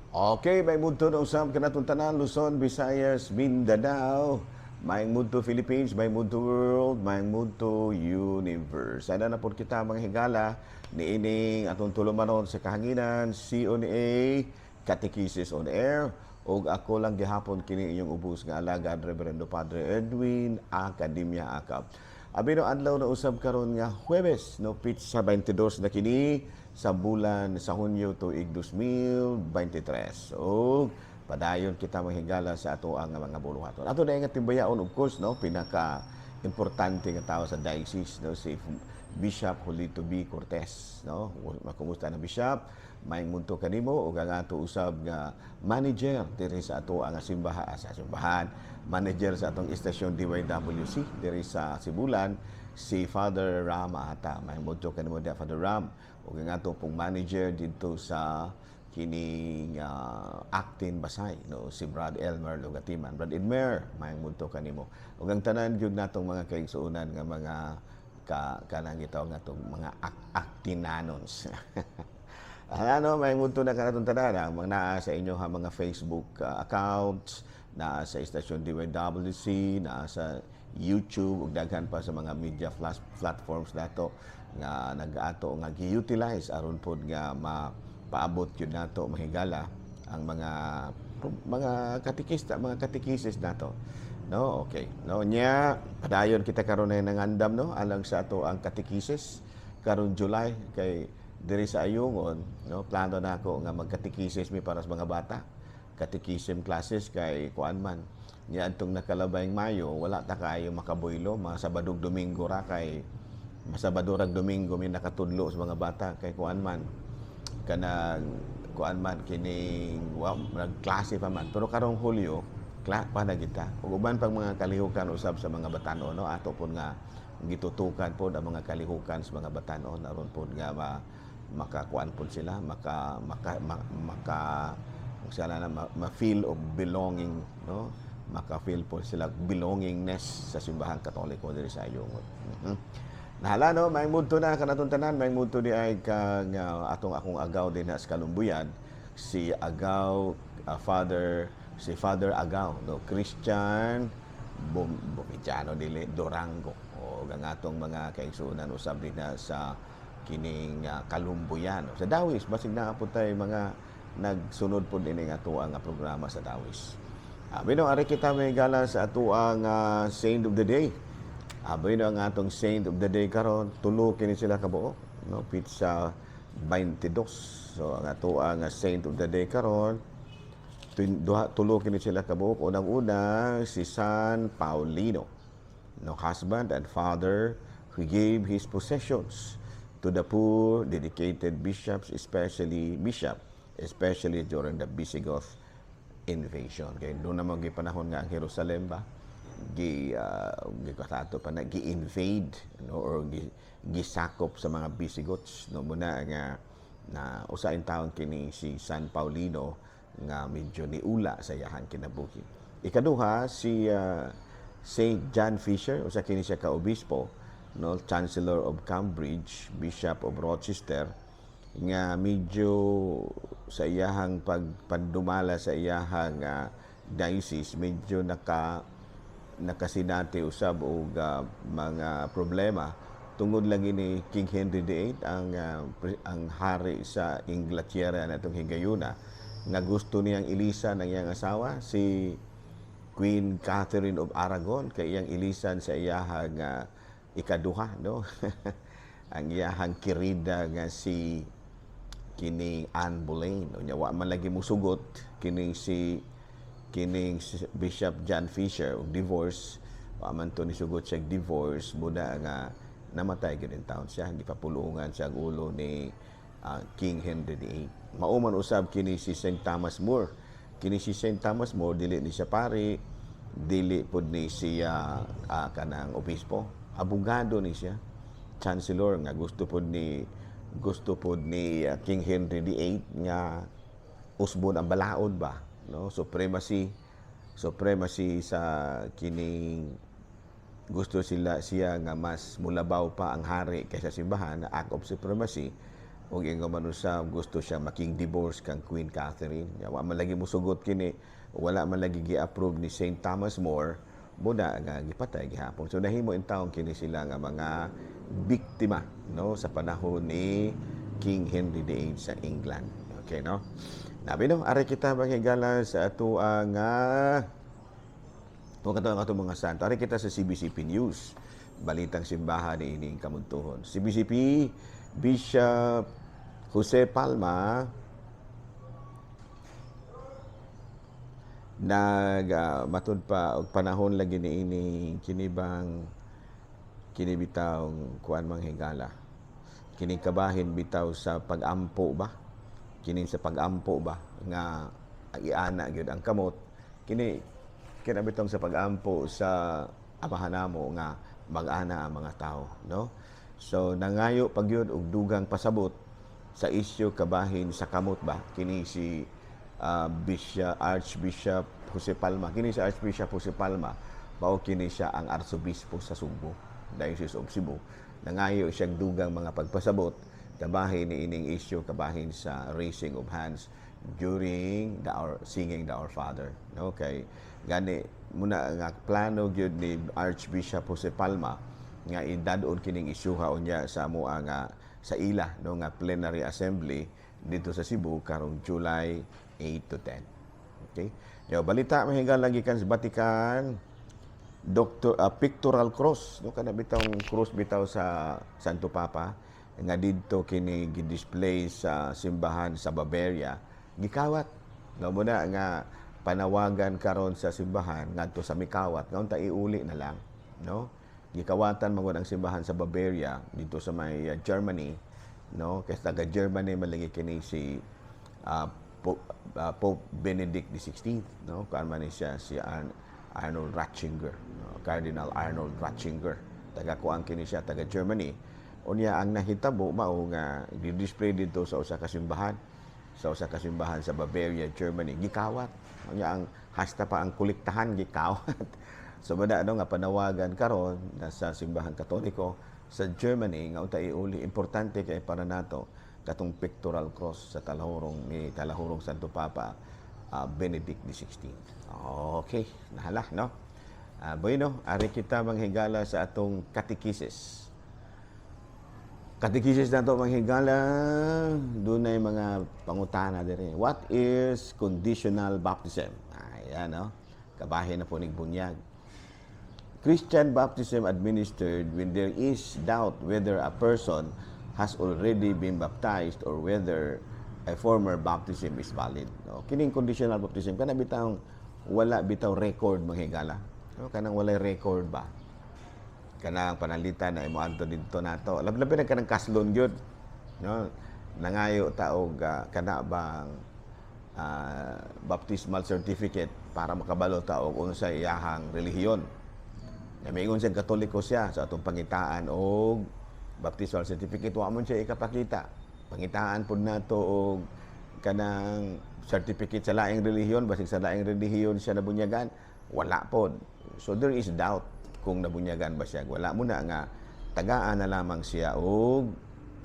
Okay, maayong budto na usab kanatong tanan, Luzon, Visayas, Mindanao, maayong budto Philippines, maayong budto world, maayong budto universe. Sana na po kita, mga higala, niining atong tulumanon sa kahanginan, CONA, Catechesis on Air, ug ako lang gihapon kini inyong ubos nga alagad, Reverendo Padre Edwin Academia Acap. Abi no, adlaw na usab karon nga Huwebes, no, pitsa 22 na kini sa bulan sa Hunyo, tuig 2023. So, padayon kita, mga higala, sa ato ang mga buluhaton. Ato na nga timbayaon, of course, no, pinaka importante nga tao sa diocese, no, si Bishop Julito B. Cortez, no. Makumusta na, Bishop? Maayong budto kanimo. Ug ang ato usab nga manager diri sa ato ang simbahan, sa simbahan, manager sa atong istasyon DYWC diri sa Sibulan, si Father Ram Ata. Maayong budto kanimo dia, Father Ram. Ug ang ato pong manager didto sa kining Actin Basay, no, si Brad Elmer Lugatiman. Brad Elmer, maayong budto kanimo. Ug ang tanan gyud natong mga kaigsuonan nga mga ka kanang gitawag natong mga Actinanons. Ano, maayong budto na kanatong tanan, ang mga naa sa inyo ha mga Facebook accounts, naa sa istasyon DYWC, naa sa YouTube ug daghan pa sa mga media platforms nato nga nag-ato nga gi-utilize aron pod nga mapaabot gyud nato, mahigala, ang mga katikista, mga katekisis nato. No, okay. No, nya padayon kita karon na nangandam, no, alang sa ato ang katekisis karon July, kay diri sa Ayungon, no, plano na ako nga magkatekisis mi para sa mga bata. Catechism classes kay kuan man. Nya atong nakalabayng Mayo, wala ta kaayo makabuylo, mga Sabado, Domingo ra, kay Sabado rag Domingo mi nakatudlo sa mga bata kay kuan man, kanang kuan man kining wa nagklase pa man. Pero karong Hulyo kla pa na kita ug uban pang mga kalihukan usab sa mga batan-on, no, ato pud nga gitutukan pod ang mga kalihukan sa mga batan-on aron pod nga makakuan pod sila, maka maka ma, maka sana na ma-feel of belonging, no, maka-feel po sila belongingness sa Simbahang Katoliko diri sa Ayungon. Nahala, no, maayong budto na kanatong tanan, maayong budto di ay kang atong akong agaw din sa Kalumbuyan, si Agaw Father, si Father Agaw, no, Christian Bumitiano dili Durango. O ang atong mga kaigsuonan usab din na sa kining Kalumbuyan. Sa Dawis, basig naa po tay mga nagsunod po din nga ato ang programa sa Dawis. Abi no, ari kita, may gala, sa ato ang saint of the day. Abi no, ang atong saint of the day karon, tulo kini sila kabuok, no, pitsa 22. So ang ato ang saint of the day karon, duha, tulo kini sila kabuok. Unang-una si San Paulino, no, husband and father who gave his possessions to the poor, dedicated bishops, especially bishop, especially during the Visigoth invasion. Kay doon naman gi panahon nga ang Jerusalem ba gi gi pa na gi-invade, no, or gi, gisakop sa mga Visigoths, no, muna nga na usain taon kini si San Paulino nga medyo niula sa iyahang kinabuhi. Ikaduha si Saint John Fisher, usa kini siya ka obispo, no, Chancellor of Cambridge, Bishop of Rochester, nga medyo sa iyahang pagpandumala sa iyahang diocese medyo nakasinati usab og mga problema tungod lagi ni King Henry VIII, ang hari sa Inglaterra natong higayuna, nga gusto niyang ilisan ang iyang asawa, si Queen Catherine of Aragon, kay iyang ilisan sa iyahang ikaduha, no, ang iyahang kirida nga si kining Anne Boleyn. Unya wa man lagi musugot kining si Bishop John Fisher og divorce. Wa man to nisugot siya og divorce, buda nga namatay gyud in taon siya, gipapulungan siya ang ulo ni King Henry VIII. Mao man usab kini si Saint Thomas More. Kini si Saint Thomas More, dili ni siya pari, dili pud ni siya kanang obispo, abogado ni siya, chancellor nga gusto pod ni King Henry VIII nga usbon ang balaod ba, no, supremacy supremacy sa kining gusto sila siya nga mas mulabaw pa ang hari kaysa simbahan, act of supremacy. Ug ingon man usab gusto siya making divorce kang Queen Catherine. Ya, wa man lagi musugot kini, wala man lagi gi-approve ni Saint Thomas More, muna nga gipatay gihapon. So nahimo intawon kini sila nga mga biktima, no, sa panahon ni King Henry VIII sa England. Okay, no? Nabi, no, ari kita, mga higala, sa ato nga tuwa kato ang atong mga santo. Ari kita sa CBCP News. Balitang simbahan ni ining kamuntuhon. CBCP Bishop Jose Palma nag matud pa og panahon lagi ni ini kinibang kini bitaw kuan, mga higala, kini kabahin bitaw sa pag-ampo ba, kini sa pag-ampo ba nga iana gyud ang kamot, kini kina bitong sa pag-ampo sa Amahan namo nga mag-ana ang mga tao, no? So nangayo pa gyud og dugang pasabot sa isyu kabahin sa kamot ba kini si Bishop, Archbishop Jose Palma. Kini si Archbishop Jose Palma, mao kini siya ang arsobispo sa Sugbo, Diocese of Cebu. Nangayo siyang dugang mga pagpasabot kabahin ni ining issue kabahin sa raising of hands during the our, singing the Our Father. Okay. Gani muna nga plano gyud ni Archbishop Jose Palma nga idadon kining isyuha unya sa amoa nga sa ila, no, nga plenary assembly dito sa Cebu karong July 8 to 10. Okay? Yo, balita, mga higala, gikan sa Vatican, Doctor pictorial cross, no, kana bitawng cross bitaw sa Santo Papa nga didto kini gi-display sa simbahan sa Bavaria, gikawat. No, muna nga panawagan karon sa simbahan ngadto sa mikawat nga unta iuli na lang, no? Gikawatan man ang simbahan sa Bavaria dito sa may Germany, no, kay taga Germany man lagi kini si Pope Benedict XVI, no? Kuan man ni siya si Arnold Ratzinger, no? Cardinal Arnold Ratzinger, taga kuan kini siya, taga Germany. Unya ang nahitabo mao nga di-display dito sa usa ka simbahan sa Bavaria, Germany, gikawat. Unya ang hasta pa ang kolektahan gikawat. So bada, ano, nga panawagan karon na sa Simbahan Katoliko sa Germany nga unta iuli. Importante kay para nato katong pictorial cross sa talahurong ni talahurong Santo Papa Benedict XVI. Okay, nahala, no? Bueno, ari kita, mga higala, sa atong katekisis. Katekisis nato, mga higala, dunay mga pangutana diri. What is conditional baptism? Ayan, no? Kabahin na po ning bunyag. Christian baptism administered when there is doubt whether a person has already been baptized or whether a former baptism is valid. No? Kining conditional baptism, kana bitawng wala bitaw record, mga higala. No? Kanang walay record ba? Kanang panalitan na imo adto didto nato. Labi-labi na kanang kaslon gyud. No? Nangayo ta og kana bang baptismal certificate para makabalo ta og unsa iyahang relihiyon. Na miingon siya Katoliko siya, sa atong pangitaan og baptismal certificate, wa man siya ikapakita. Pangitaan pud nato og kanang certificate sa laing relihiyon, basig sa laing relihiyon siya nabunyagan, wala pod. So there is doubt kung nabunyagan ba siya. Wala mo na nga tagaan na lamang siya og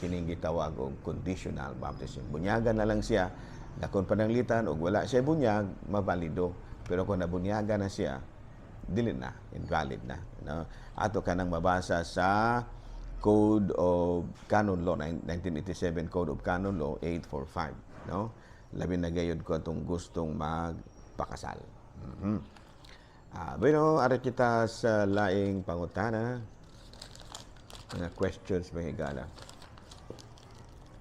kining gitawag og conditional baptism. Bunyagan na lang siya na kung pananglitan og wala siya bunyag, mabalido. Pero kung nabunyagan na siya, dili na, invalid na. No? Ato ka nang mabasa sa Code of Canon Law, 1987 Code of Canon Law 845. No? Labi na gayud ko atong gustong magpakasal. Bueno, ari kita sa laing pangutana. Mga questions, mga higala.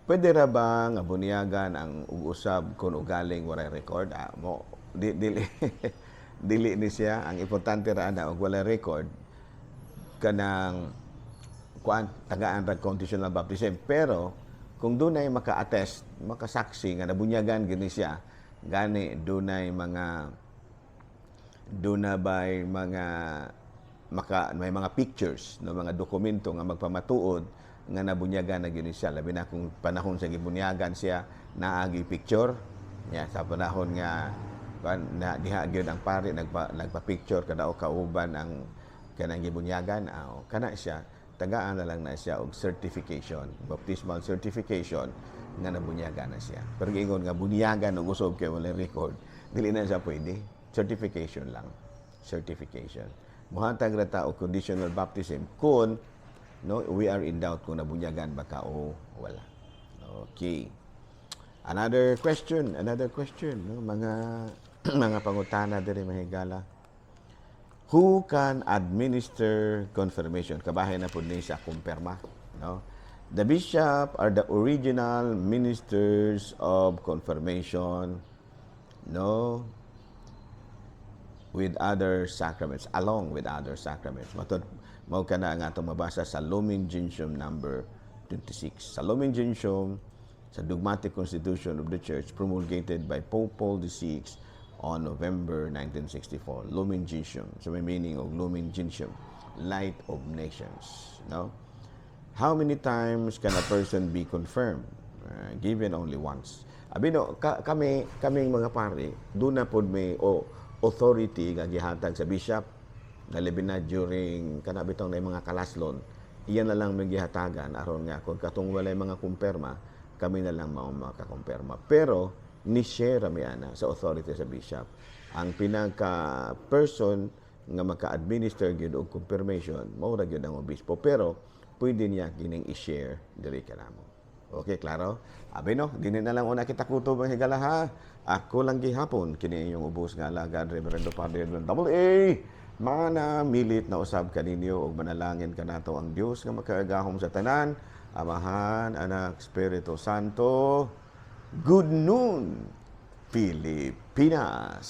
Pwede ra ba nga bunyagan ang ug-usab kung ugaling walay record? Ah, mo di, dili dili ni siya. Ang importante ra ana og walay record, kanang kuan, tagaan ra conditional baptism. Pero kung dunay maka-attest, makasaksi nga nabunyagan gini siya, gani dunay mga duna bay mga maka may mga pictures, no, mga dokumento nga magpamatuod nga nabunyagan na gini siya, labi na kung panahon sa gibunyagan siya naagi picture niya sa panahon nga na diha gyud ang pari nagpa-picture kada o kauban ang kanang gibunyagan, aw kana siya. Tagaan na lang na siya og certification, baptismal certification nga nabunyagan na siya. Pero giingon nga bunyagan og usob kay wala record, dili na siya pwede. Certification lang. Certification. Muhatag ra ta og conditional baptism kung, no, we are in doubt kung nabunyagan ba ka o wala. Okay. Another question, no? Mga pangutana diri, mga higala. Who can administer confirmation? Kabahin na pud ni sa kumpirma, no? The bishop are the original ministers of confirmation, no? With other sacraments, along with other sacraments. Matod mao kana ang atong mabasa sa Lumen Gentium number 26. Sa Lumen Gentium, sa Dogmatic Constitution of the Church promulgated by Pope Paul VI on November 1964. Lumen Gentium. So may meaning of Lumen Gentium, light of nations. No? How many times can a person be confirmed? Given only once. Abi no, kami kaming mga pari, doon na pod may o authority nga gihatag sa bishop na labi na during kana bitong na mga kalaslon, iyan na lang may gihatagan aron nga kung katong walay mga kumpirma, kami na lang mao makakumpirma. Pero ni share mi ana sa authority sa bishop. Ang pinaka person nga maka-administer gyud og confirmation mao ra gyud ang obispo, pero pwede niya kining i-share diri kanamo. Okay, klaro? Abi no, dini na lang una kita kutob, mga higala, ha. Ako lang gihapon kini inyong ubos nga alagad, Reverendo Padre Edwin Double A. Mana milit na usab kaninyo ug manalangin kanato ang Dios nga makaagahom sa tanan, Amahan, Anak, Espiritu Santo. Good noon, Pilipinas.